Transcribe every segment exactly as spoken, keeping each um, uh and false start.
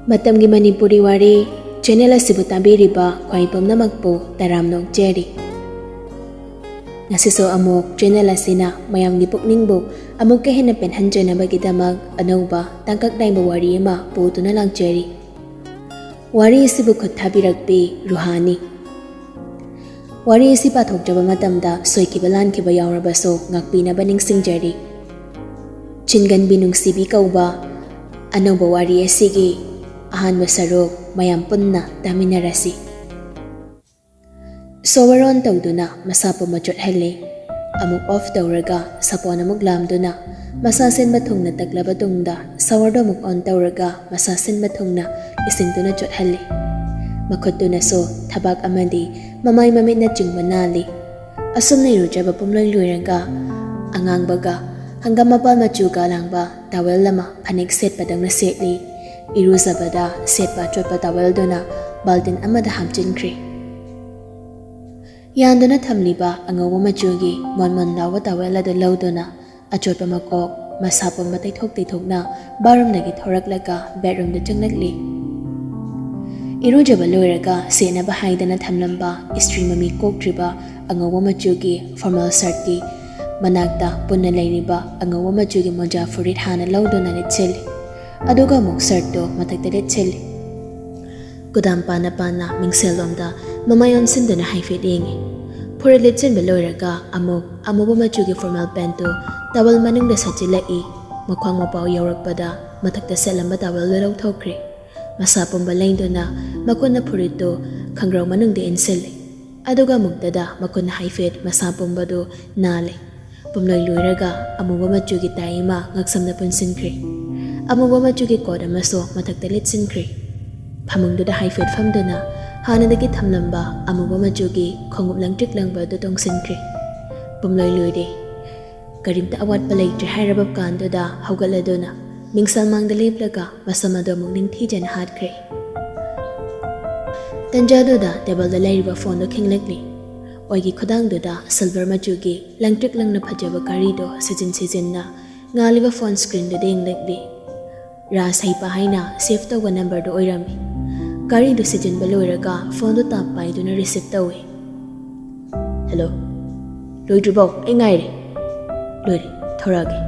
ꯃꯇꯝꯒꯤ ꯃꯅꯤꯄꯨꯔꯤ ꯋꯥꯔꯤ ꯆꯦꯅꯦꯜ ꯑꯁꯤꯕꯨ ꯇꯥꯕꯤꯔꯤꯕ ꯈ꯭ꯋꯥꯏ ꯄꯨꯝꯅꯃꯛꯄꯨ ꯇꯔꯥꯝꯅ ꯑꯣꯛꯆꯔꯤ꯫ ꯉꯁꯤꯁꯨ ꯑꯃꯨꯛ ꯆꯦꯅꯦꯜ ꯑꯁꯤꯅ ꯃꯌꯥꯝꯒꯤ ꯄꯨꯛꯅꯤꯡꯕꯨ ꯑꯃꯨꯛꯀ ꯍꯦꯟꯅ ꯄꯦꯟꯍꯟꯖꯅꯕꯒꯤꯗꯃꯛ ꯑꯅꯧꯕ ꯇꯥꯡꯀꯛ ꯅꯥꯏꯕ ꯋꯥꯔꯤ ꯑꯃ ꯄꯨꯗꯨꯅ ꯂꯥꯛꯆꯔꯤ꯫ ꯋꯥꯔꯤ ꯑꯁꯤꯕꯨ ꯈꯨꯠ ꯊꯥꯕꯤꯔꯛꯄꯤ ꯔꯨꯍꯥꯅꯤ꯫ ꯋꯥꯔꯤ ꯑꯁꯤ ꯄꯥꯊꯣꯛꯆꯕ ꯃꯇꯝꯗ ꯁꯣꯏꯈꯤꯕ ꯂꯥꯟꯈꯤꯕ ꯌꯥꯎꯔꯕꯁꯨ ꯉꯥꯛꯄꯤꯅꯕ ꯅꯤꯡꯁꯤꯡꯖꯔꯤ꯫ ꯆꯤꯟꯒꯟꯕꯤ ꯅꯨꯡꯁꯤꯕꯤ ꯀꯧꯕ ꯑꯅꯧꯕ ꯋꯥꯔꯤ ꯑꯁꯤꯒꯤ ꯑꯍꯥꯟꯕ ꯁꯔꯨꯛ ꯃꯌꯥꯝ ꯄꯨꯟꯅ ꯇꯥꯃꯤꯟꯅꯔꯁꯤ꯫ ꯁꯣꯋꯔ ꯑꯣꯟ ꯇꯧꯗꯨꯅ ꯃꯁꯥ ꯄꯨꯝꯕ ꯆꯣꯠꯍꯜꯂꯤ꯫ ꯑꯃꯨꯛ ꯑꯣꯐ ꯇꯧꯔꯒ ꯁꯥꯄꯣꯟ ꯑꯃꯨꯛ ꯂꯥꯝꯗꯨꯅ ꯃꯁꯥ ꯁꯤꯟꯕ ꯊꯨꯡꯅ ꯇꯛꯂꯕ ꯇꯨꯡꯗ ꯁꯥꯋꯔꯗꯣ ꯑꯃꯨꯛ ꯑꯣꯟ ꯇꯧꯔꯒ ꯃꯁꯥ ꯁꯤꯟꯕ ꯊꯨꯡꯅ ꯏꯁꯤꯡꯗꯨꯅ ꯆꯣꯠꯍꯜꯂꯤ꯫ ꯃꯈꯨꯠꯇꯨꯅꯁꯨ ꯊꯕꯥꯛ ꯑꯃꯗꯤ ꯃꯃꯥꯏ ꯃꯃꯤꯠꯅꯆꯤꯡꯕ ꯅꯥꯜꯂꯤ꯫ ꯑꯁꯨꯝꯅ ꯏꯔꯨꯖꯕ ꯄꯨꯝꯂꯣꯏ ꯂꯣꯏꯔꯒ ꯑꯉꯥꯡꯕꯒ ꯍꯪꯒꯥꯝ ꯃꯄꯥꯜ ꯃꯆꯨꯒ ꯂꯥꯡꯕ ꯇꯥꯋꯦꯜ ꯑꯃ ꯐꯅꯦꯛ ꯁꯦꯠꯄꯗꯧꯅ ꯁꯦꯠꯂꯤ꯫ ꯏꯔꯨꯖꯕꯗ ꯁꯦꯠꯄ ꯑꯆꯣꯠꯄ ꯇꯥꯋꯦꯜꯗꯨꯅ ꯕꯥꯜꯇꯤꯟ ꯑꯃꯗ ꯍꯥꯞꯆꯤꯟꯈ꯭ꯔꯦ꯫ ꯌꯥꯟꯗꯨꯅ ꯊꯝꯂꯤꯕ ꯑꯉꯧꯕ ꯃꯆꯨꯒꯤ ꯃꯣꯟ ꯃꯣꯟ ꯂꯥꯎꯕ ꯇꯥꯋꯦꯜ ꯑꯗꯨ ꯂꯧꯗꯨꯅ ꯑꯆꯣꯠꯄ ꯃꯀꯣꯛ ꯃꯁꯥ ꯄꯨꯝꯕ ꯇꯩꯊꯣꯛ ꯇꯩꯊꯣꯛꯅ ꯕꯥꯠꯔꯨꯝꯗꯒꯤ ꯊꯣꯔꯛꯂꯒ ꯕꯦꯗꯔꯨꯝꯗ ꯆꯪꯂꯛꯂꯤ꯫ ꯏꯔꯨꯖꯕ ꯂꯣꯏꯔꯒ ꯁꯦꯠꯅꯕ ꯍꯥꯏꯗꯅ ꯊꯝꯂꯝꯕ ꯏꯁꯇ꯭ꯔꯤ ꯃꯃꯤ ꯀꯣꯛꯇ꯭ꯔꯤꯕ ꯑꯉꯧꯕ ꯃꯆꯨꯒꯤ ꯐꯣꯔꯃꯦꯜ ꯁꯔꯠꯀꯤ ꯃꯅꯥꯛꯇ ꯄꯨꯟꯅ ꯂꯩꯔꯤꯕ ꯑꯉꯧꯕ ꯃꯆꯨꯒꯤ ꯃꯣꯖꯥ ꯐꯨꯔꯤꯠ ꯍꯥꯟꯅ ꯂꯧꯗꯨꯅ ꯂꯤꯠꯁꯤꯜꯂꯤ꯫ ꯑꯗꯨꯒ ꯑꯃꯨꯛ ꯁꯔꯠꯇꯨ ꯃꯊꯛꯇ ꯂꯤꯠꯁꯤꯜꯂꯤ꯫ ꯀꯨꯗꯥꯝ ꯄꯥꯅ ꯄꯥꯅ ꯃꯤꯡꯁꯦꯜꯂꯣꯝꯗ ꯃꯃꯥꯏ ꯑꯣꯟꯁꯤꯟꯗꯨꯅ ꯍꯥꯏꯐꯦꯠ ꯌꯦꯡꯉꯤ꯫ ꯐꯨꯔꯤꯠ ꯂꯤꯠꯁꯤꯟꯕ ꯂꯣꯏꯔꯒ ꯑꯃꯨꯛ ꯑꯃꯨꯕ ꯃꯆꯨꯒꯤ ꯐꯣꯔꯃꯦꯜ ꯄꯦꯟꯠꯇꯨ ꯇꯥꯋꯦꯜ ꯃꯅꯨꯡꯗ ꯁꯠꯆꯤꯜꯂꯛꯏ꯫ ꯃꯈ꯭ꯋꯥꯡ ꯃꯄꯥꯎ ꯌꯧꯔꯛꯄꯗ ꯃꯊꯛꯇ ꯁꯦꯠꯂꯝꯕ ꯇꯥꯋꯦꯜꯗꯨ ꯂꯧꯊꯣꯛꯈ꯭ꯔꯦ꯫ ꯃꯁꯥ ꯄꯨꯝꯕ ꯂꯦꯡꯗꯨꯅ ꯃꯈꯨꯠꯅ ꯐꯨꯔꯤꯠꯇꯨ ꯈꯪꯒ꯭ꯔꯧ ꯃꯅꯨꯡꯗ ꯏꯟꯁꯤꯜꯂꯤ꯫ ꯑꯗꯨꯒ ꯑꯃꯨꯛꯇꯗ ꯃꯈꯨꯠꯅ ꯍꯥꯏꯐꯦꯠ ꯃꯁꯥ ꯄꯨꯝꯕꯗꯨ ꯅꯥꯜꯂꯤ꯫ ꯄꯨꯝꯂꯣꯏ ꯂꯣꯏꯔꯒ ꯑꯃꯨꯕ ꯃꯆꯨꯒꯤ ꯇꯥꯏ ꯑꯃ ꯉꯛꯁꯝꯗ ꯄꯨꯟꯁꯤꯟꯈ꯭ꯔꯦ꯫ ꯑꯃꯨꯕ ꯃꯆꯨꯒꯤ ꯀꯣꯠ ꯑꯃꯁꯨ ꯃꯊꯛꯇ ꯂꯤꯠꯁꯤꯟꯈ꯭ꯔꯦ꯫ ꯐꯃꯨꯡꯗꯨꯗ ꯍꯥꯏꯐꯦꯠ ꯐꯝꯗꯨꯅ ꯍꯥꯟꯅꯗꯒꯤ ꯊꯝꯂꯝꯕ ꯑꯃꯨꯕ ꯃꯆꯨꯒꯤ ꯈꯣꯡꯎꯞ ꯂꯪꯇ꯭ꯔꯤꯛ ꯂꯪꯕ ꯑꯗꯨ ꯇꯣꯡꯁꯤꯟꯈ꯭ꯔꯦ꯫ ꯄꯨꯝꯂꯣꯏ ꯂꯣꯏꯔꯦ꯫ ꯀꯔꯤꯝꯇ ꯑꯋꯥꯠꯄ ꯂꯩꯇ꯭ꯔꯦ ꯍꯥꯏꯔꯕ ꯀꯥꯟꯗꯨꯗ ꯍꯧꯒꯠꯂꯗꯨꯅ ꯃꯤꯡꯁꯦꯜ ꯃꯥꯡꯗ ꯂꯦꯞꯂꯒ ꯃꯁꯝ ꯑꯗꯨ ꯑꯃꯨꯛ ꯅꯤꯡꯊꯤꯖꯅ ꯍꯥꯠꯈ꯭ꯔꯦ꯫ ꯇꯟꯖꯥꯗꯨꯗ ꯇꯦꯕꯜꯗ ꯂꯩꯔꯤꯕ ꯐꯣꯟꯗꯨ ꯈꯤꯡꯂꯛꯂꯤ꯫ ꯑꯣꯏꯒꯤ ꯈꯨꯗꯥꯡꯗꯨꯗ ꯁꯤꯜꯚꯔ ꯃꯆꯨꯒꯤ ꯂꯪꯇ꯭ꯔꯤꯛ ꯂꯪꯅ ꯐꯖꯕ ꯘꯔꯤꯗꯣ ꯁꯤꯖꯤꯟ ꯁꯤꯖꯤꯟꯅ ꯉꯥꯜꯂꯤꯕ ꯐꯣꯟ ꯁ꯭ꯀ꯭ꯔꯤꯟꯗꯨꯗ ꯌꯦꯡꯂꯛꯂꯤ꯫ ꯔꯥꯖ ꯍꯩꯄꯥ ꯍꯥꯏꯅ ꯁꯦꯚ ꯇꯧꯕ ꯅꯝꯕꯔꯗꯨ ꯑꯣꯏꯔꯝꯃꯤ꯫ ꯒꯥꯔꯤꯗꯨ ꯁꯤꯖꯤꯟꯕ ꯂꯣꯏꯔꯒ ꯐꯣꯟꯗꯨ ꯇꯥꯞ ꯄꯥꯏꯗꯨꯅ ꯔꯤꯁꯤꯚ ꯇꯧꯏ꯫ "ꯍꯜꯂꯣ꯫ ꯂꯣꯏꯗ꯭ꯔꯤꯕꯣ? ꯑꯩ ꯉꯥꯏꯔꯦ꯫" "ꯂꯣꯏꯔꯦ, ꯊꯣꯔꯛꯑꯒꯦ꯫"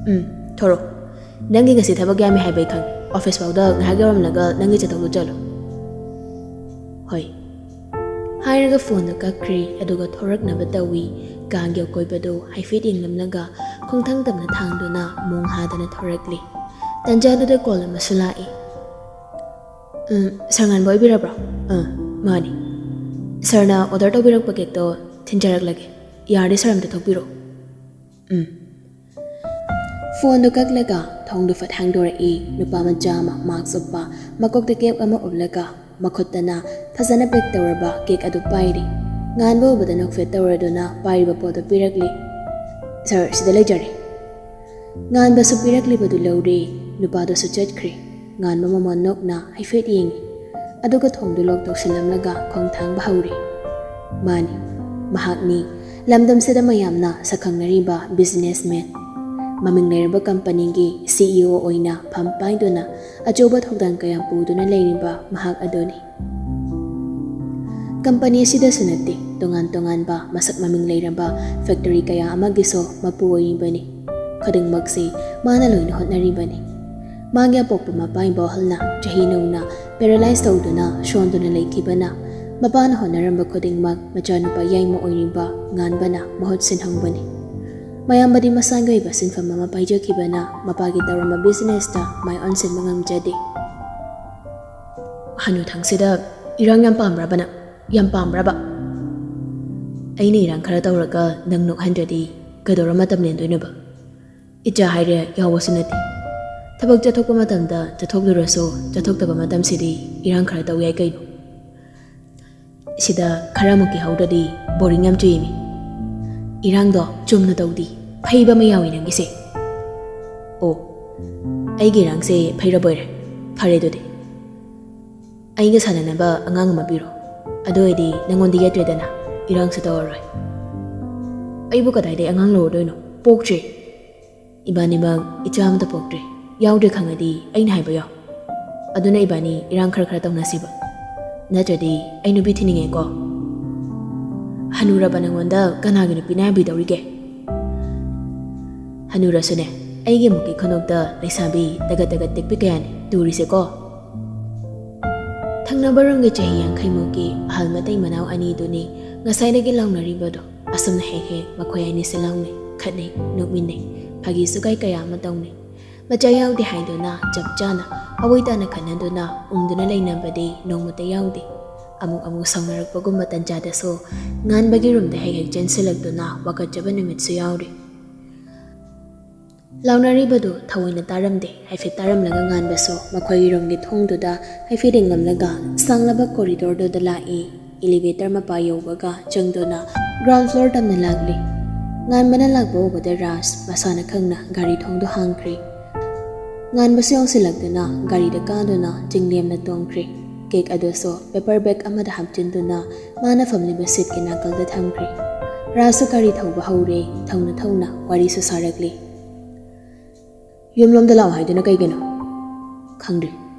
"ꯎꯝ, ꯊꯣꯔꯛꯑꯣ꯫ ꯅꯪꯒꯤ ꯉꯁꯤ ꯊꯕꯛ ꯌꯥꯝꯃꯤ ꯍꯥꯏꯕ ꯑꯩ ꯈꯪꯉꯤ꯫ ꯑꯣꯐꯤꯁ ꯐꯥꯎꯗ ꯉꯥꯏꯍꯥꯛ ꯌꯧꯔꯝꯂꯒ ꯅꯪꯒꯤ ꯆꯠꯊꯣꯛꯇꯨ ꯆꯠꯂꯣ꯫" "ꯍꯣꯏ꯫" ꯍꯥꯏꯔꯒ ꯐꯣꯟꯗꯨ ꯀꯛꯈ꯭ꯔꯦ, ꯑꯗꯨꯒ ꯊꯣꯔꯛꯅꯕ ꯇꯧꯏ꯫ ꯀꯥꯡꯒꯤ ꯑꯀꯣꯏꯕꯗꯨ ꯍꯥꯏꯐꯦꯠ ꯌꯦꯡꯂꯝꯂꯒ ꯈꯣꯡꯊꯥꯡ ꯇꯞꯅ ꯊꯥꯡꯗꯨꯅ ꯃꯣꯡ ꯍꯥꯗꯅ ꯊꯣꯔꯛꯂꯤ꯫ ꯇꯟꯖꯥꯗꯨꯗ ꯀꯣꯜ ꯑꯃꯁꯨ ꯂꯥꯛꯏ꯫ "ꯎꯝ, ꯁꯥꯔ ꯉꯥꯟꯕ ꯑꯣꯏꯕꯤꯔꯕ꯭ꯔꯣ?" "ꯑꯥ, ꯃꯥꯅꯤ꯫" "ꯁꯥꯔꯅ ꯑꯣꯔꯗꯔ ꯇꯧꯕꯤꯔꯛꯄ ꯀꯦꯛꯇꯣ ꯊꯤꯟꯖꯔꯛꯂꯒꯦ꯫ ꯌꯥꯔꯗꯤ ꯁꯥꯔ ꯑꯝꯇ ꯊꯣꯛꯄꯤꯔꯣ꯫" "ꯎꯝ꯫" ꯐꯣꯟꯗꯨ ꯀꯛꯂꯒ ꯊꯣꯡꯗꯨ ꯐꯠ ꯍꯥꯡꯗꯣꯔꯛꯏ꯫ ꯅꯨꯄꯥ ꯃꯆꯥ ꯑꯃ ꯃꯥꯛꯁ ꯎꯞꯄ, ꯃꯀꯣꯛꯇ ꯀꯦꯞ ꯑꯃ ꯎꯞꯂꯒ, ꯃꯈꯨꯠꯇꯅ ꯐꯖꯅ ꯄꯦꯛ ꯇꯧꯔꯕ ꯀꯦꯛ ꯑꯗꯨ ꯄꯥꯏꯔꯤ꯫ ꯉꯥꯟꯕ ꯎꯕꯗ ꯅꯣꯛꯐꯦꯠ ꯇꯧꯔꯗꯨꯅ ꯄꯥꯏꯔꯤꯕ ꯄꯣꯠꯇꯨ ꯄꯤꯔꯛꯂꯤ꯫ "ꯁꯥꯔ, ꯁꯤꯗ ꯂꯩꯖꯔꯦ꯫" ꯉꯥꯟꯕꯁꯨ ꯄꯤꯔꯛꯂꯤꯕꯗꯨ ꯂꯧꯔꯦ꯫ ꯅꯨꯄꯥꯗꯨꯁꯨ ꯆꯠꯈ꯭ꯔꯦ꯫ ꯉꯥꯟꯕ ꯃꯃꯣꯟ ꯅꯣꯛꯅ ꯍꯥꯏꯐꯦꯠ ꯌꯦꯡꯉꯤ꯫ ꯑꯗꯨꯒ ꯊꯣꯡꯗꯨ ꯂꯣꯛ ꯇꯧꯁꯤꯜꯂꯝꯂꯒ ꯈꯣꯡ ꯊꯥꯡꯕ ꯍꯧꯔꯦ꯫ ꯃꯥꯅꯤ, ꯃꯍꯥꯛꯅꯤ ꯂꯝꯗꯝꯁꯤꯗ ꯃꯌꯥꯝꯅ ꯁꯛꯈꯪꯅꯔꯤꯕ ꯕꯤꯖꯤꯅꯦꯁꯃꯦꯟ꯫ ꯃꯃꯤꯡ ꯂꯩꯔꯕ ꯀꯝꯄꯅꯤꯒꯤ ꯁꯤ ꯏ ꯑꯣ ꯑꯣꯏꯅ ꯐꯝ ꯄꯥꯏꯗꯨꯅ ꯑꯆꯧꯕ ꯊꯧꯗꯥꯡ ꯀꯌꯥ ꯄꯨꯗꯨꯅ ꯂꯩꯔꯤꯕ ꯃꯍꯥꯛ ꯑꯗꯨꯅꯤ꯫ ꯀꯝꯄꯅꯤ ꯑꯁꯤꯗꯁꯨ ꯅꯠꯇꯦ, ꯇꯣꯉꯥꯟ ꯇꯣꯉꯥꯟꯕ ꯃꯁꯛ ꯃꯃꯤꯡ ꯂꯩꯔꯕ ꯐꯦꯛꯇꯔꯤ ꯀꯌꯥ ꯑꯃꯒꯤꯁꯨ ꯃꯄꯨ ꯑꯣꯏꯔꯤꯕꯅꯤ꯫ ꯈꯨꯗꯤꯡꯃꯛꯁꯤ ꯃꯥꯅ ꯂꯣꯏꯅ ꯍꯣꯠꯅꯔꯤꯕꯅꯤ꯫ ꯃꯥꯒꯤ ꯑꯄꯣꯛꯄ ꯃꯄꯥ ꯏꯕꯣꯍꯜꯅ ꯆꯍꯤ ꯅꯧꯅ ꯄꯦꯔꯥꯂꯥꯏꯁ ꯇꯧꯗꯨꯅ ꯁꯣꯟꯗꯨꯅ ꯂꯩꯈꯤꯕꯅ, ꯃꯄꯥꯅ ꯍꯣꯠꯅꯔꯝꯕ ꯈꯨꯗꯤꯡꯃꯛ ꯃꯆꯥꯅꯨꯄꯥ ꯌꯥꯏꯃ ꯑꯣꯏꯔꯤꯕ ꯉꯥꯟꯕꯅ ꯃꯍꯨꯠ ꯁꯤꯟꯍꯧꯕꯅꯤ꯫ ꯃꯌꯥꯝꯕꯗꯤ ꯃꯁꯥꯒꯤ ꯑꯣꯏꯕ ꯁꯤꯟꯐꯝ ꯑꯃ ꯄꯥꯏꯖꯈꯤꯕꯅ, ꯃꯄꯥꯒꯤ ꯇꯧꯔꯝꯕ ꯕꯤꯖꯤꯅꯦꯁꯇ ꯃꯥꯏ ꯑꯣꯟꯁꯤꯟꯕ ꯉꯝꯖꯗꯦ꯫ "ꯍꯅꯨꯊꯪꯁꯤꯗ ꯏꯔꯥꯡ ꯌꯥꯝ ꯄꯥꯝꯕ꯭ꯔꯕ ꯅꯪ? ꯌꯥꯝ ꯄꯥꯝꯕ꯭ꯔꯕ?" "ꯑꯩꯅ ꯏꯔꯥꯡ ꯈꯔ ꯇꯧꯔꯒ ꯅꯪ ꯅꯣꯛꯍꯟꯗ꯭ꯔꯗꯤ ꯀꯩꯗꯧꯔ ꯃꯇꯝ ꯂꯦꯟꯗꯣꯏꯅꯣꯕ? ꯏꯆꯥ ꯍꯥꯏꯔꯦ ꯌꯥꯎꯕꯁꯨ ꯅꯠꯇꯦ꯫ ꯊꯕꯛ ꯆꯠꯊꯣꯛꯄ ꯃꯇꯝꯗ ꯆꯠꯊꯣꯛꯂꯨꯔꯁꯨ, ꯆꯠꯊꯣꯛꯇꯕ ꯃꯇꯝꯁꯤꯗꯤ ꯏꯔꯥꯡ ꯈꯔ ꯇꯧ ꯌꯥꯏ ꯀꯩꯅꯣ꯫ ꯁꯤꯗ ꯈꯔ ꯑꯃꯨꯛ ꯀꯤꯍꯧꯗ꯭ꯔꯗꯤ ꯕꯣꯔꯤꯡ ꯌꯥꯝ ꯆꯨꯏꯃꯤ꯫ ꯏꯔꯥꯡꯗꯣ ꯆꯨꯝꯅ ꯇꯧꯗꯤ, ꯐꯩꯕ ꯑꯃ ꯌꯥꯎꯏ ꯅꯪꯒꯤꯁꯦ꯫" "ꯑꯣ, ꯑꯩꯒꯤ ꯏꯔꯥꯡꯁꯦ ꯐꯩꯔꯕꯣꯏꯔꯦ꯫ ꯐꯔꯦ ꯑꯗꯨꯗꯤ꯫ ꯑꯩꯒ ꯁꯥꯟꯅꯅꯕ ꯑꯉꯥꯡ ꯑꯃ ꯄꯤꯔꯣ꯫ ꯑꯗꯨ ꯑꯣꯏꯔꯗꯤ ꯅꯪꯉꯣꯟꯗ ꯌꯦꯠꯇ꯭ꯔꯦꯗꯅ, ꯏꯔꯥꯡꯁꯨ ꯇꯧꯔꯔꯣꯏ꯫" "ꯑꯩꯕꯨ ꯀꯗꯥꯏꯗꯩ ꯑꯉꯥꯡ ꯂꯧꯔꯗꯣꯏꯅꯣ? ꯄꯣꯛꯇ꯭ꯔꯤ꯫ ꯏꯕꯥꯅꯤꯃꯛ ꯏꯆꯥ ꯑꯃꯇ ꯄꯣꯛꯇ꯭ꯔꯤ꯫ ꯌꯥꯎꯗ꯭ꯔꯦ ꯈꯪꯉꯗꯤ ꯑꯩꯅ ꯍꯥꯏꯕ ꯌꯥꯎ꯫ ꯑꯗꯨꯅ ꯏꯕꯥꯅꯤ ꯏꯔꯥꯡ ꯈꯔ ꯈꯔ ꯇꯧꯅꯁꯤꯕ꯫ ꯅꯠꯇ꯭ꯔꯗꯤ ꯑꯩ ꯅꯨꯄꯤ ꯊꯤꯅꯤꯡꯉꯦꯀꯣ꯫ ꯍꯅꯨꯔꯕ ꯅꯪꯉꯣꯟꯗ ꯀꯅꯥꯒꯤ ꯅꯨꯄꯤꯅ ꯌꯥꯕꯤꯗꯧꯔꯤꯒꯦ? ꯍꯅꯨꯔꯁꯨꯅꯦ, ꯑꯩꯒꯤ ꯑꯃꯨꯛꯀꯤ ꯈꯨꯅꯣꯛꯇ ꯂꯩꯁꯥꯕꯤ ꯇꯒꯠ ꯇꯒꯠ ꯇꯦꯛꯄꯤ ꯀꯌꯥꯅꯤ ꯇꯨꯔꯤꯁꯦꯀꯣ꯫ ꯊꯪꯅꯕ ꯔꯨꯝꯒꯤ ꯆꯍꯤ ꯌꯥꯡꯈꯩꯃꯨꯛꯀꯤ ꯑꯍꯜ ꯃꯇꯩ ꯃꯅꯥꯎ ꯑꯅꯤꯗꯨꯅꯤ ꯉꯁꯥꯏꯗꯒꯤ ꯂꯥꯎꯅꯔꯤꯕꯗꯣ꯫ ꯑꯁꯨꯝꯅ ꯍꯦꯛ ꯍꯦꯛ ꯃꯈꯣꯏ ꯑꯅꯤꯁꯦ ꯂꯥꯎꯅꯩ, ꯈꯠꯅꯩ, ꯅꯣꯛꯃꯤꯟꯅꯩ, ꯐꯥꯒꯤ ꯖꯨꯒꯥꯏ ꯀꯌꯥ ꯑꯃ ꯇꯧꯅꯩ꯫ ꯃꯆꯥ ꯌꯥꯎꯗꯦ ꯍꯥꯏꯗꯨꯅ ꯆꯞ ꯆꯥꯅ ꯑꯋꯣꯏ ꯇꯥꯅ ꯈꯠꯅꯗꯨꯅ ꯎꯪꯗꯨꯅ ꯂꯩꯅꯕꯗꯤ ꯅꯣꯡꯃꯇ ꯌꯥꯎꯗꯦ꯫ ꯑꯃꯨꯛ ꯑꯃꯨꯛ ꯁꯥꯎꯅꯔꯛꯄꯒꯨꯝꯕ ꯇꯟꯖꯥꯗꯁꯨ ꯉꯥꯟꯕꯒꯤ ꯔꯨꯝꯗ ꯍꯦꯛ ꯍꯦꯛ ꯆꯦꯟꯁꯤꯜꯂꯛꯇꯨꯅ ꯋꯥꯀꯠꯆꯕ ꯅꯨꯃꯤꯠꯁꯨ ꯌꯥꯎꯔꯤ꯫ ꯂꯥꯎꯅꯔꯤꯕꯗꯨ ꯊꯑꯣꯏꯅ ꯇꯥꯔꯝꯗꯦ꯫ ꯍꯥꯏꯐꯦꯠ ꯇꯥꯔꯝꯂꯒ ꯉꯥꯟꯕꯁꯨ ꯃꯈꯣꯏꯒꯤ ꯔꯨꯝꯒꯤ ꯊꯣꯡꯗꯨꯗ ꯍꯥꯏꯐꯦꯠ ꯌꯦꯡꯂꯝꯂꯒ ꯁꯥꯡꯂꯕ ꯀꯣꯔꯤꯗꯣꯔꯗꯨꯗ ꯂꯥꯛꯏ꯫ ꯏꯂꯤꯚꯦꯇꯔ ꯃꯄꯥ ꯌꯧꯕꯒ ꯆꯪꯗꯨꯅ ꯒ꯭ꯔꯥꯎꯟ ꯐ꯭ꯂꯣꯔ ꯇꯝꯅ ꯂꯥꯛꯂꯤ꯫ ꯉꯥꯟꯕꯅ ꯂꯥꯛꯄ ꯎꯕꯗ ꯔꯥꯖ ꯃꯁꯥꯅ ꯈꯪꯅ ꯒꯥꯔꯤ ꯊꯣꯡꯗꯨ ꯍꯥꯡꯈ꯭ꯔꯦ꯫ ꯉꯥꯟꯕꯁꯨ ꯌꯥꯎꯁꯤꯜꯂꯛꯇꯨꯅ ꯒꯥꯔꯤꯗ ꯀꯥꯗꯨꯅ ꯆꯤꯡꯂꯦꯝꯅ ꯇꯣꯡꯈ꯭ꯔꯦ꯫ ꯀꯦꯛ ꯑꯗꯨꯁꯨ ꯄꯦꯄꯔ ꯕꯦꯒ ꯑꯃꯗ ꯍꯥꯞꯆꯤꯟꯗꯨꯅ ꯃꯥꯅ ꯐꯝꯂꯤꯕ ꯁꯤꯠꯀꯤ ꯅꯥꯀꯜꯗ ꯊꯝꯈ꯭ꯔꯦ꯫ ꯔꯥꯖꯁꯨ ꯒꯥꯔꯤ ꯊꯧꯕ ꯍꯧꯔꯦ꯫ ꯊꯧꯅ ꯊꯧꯅ ꯋꯥꯔꯤꯁꯨ ꯁꯥꯔꯛꯂꯤ꯫ "ꯌꯨꯝꯂꯣꯝꯗ ꯂꯥꯛꯑꯣ ꯍꯥꯏꯗꯨꯅ ꯀꯩꯒꯤꯅꯣ?" "ꯈꯪꯗ꯭ꯔꯤ,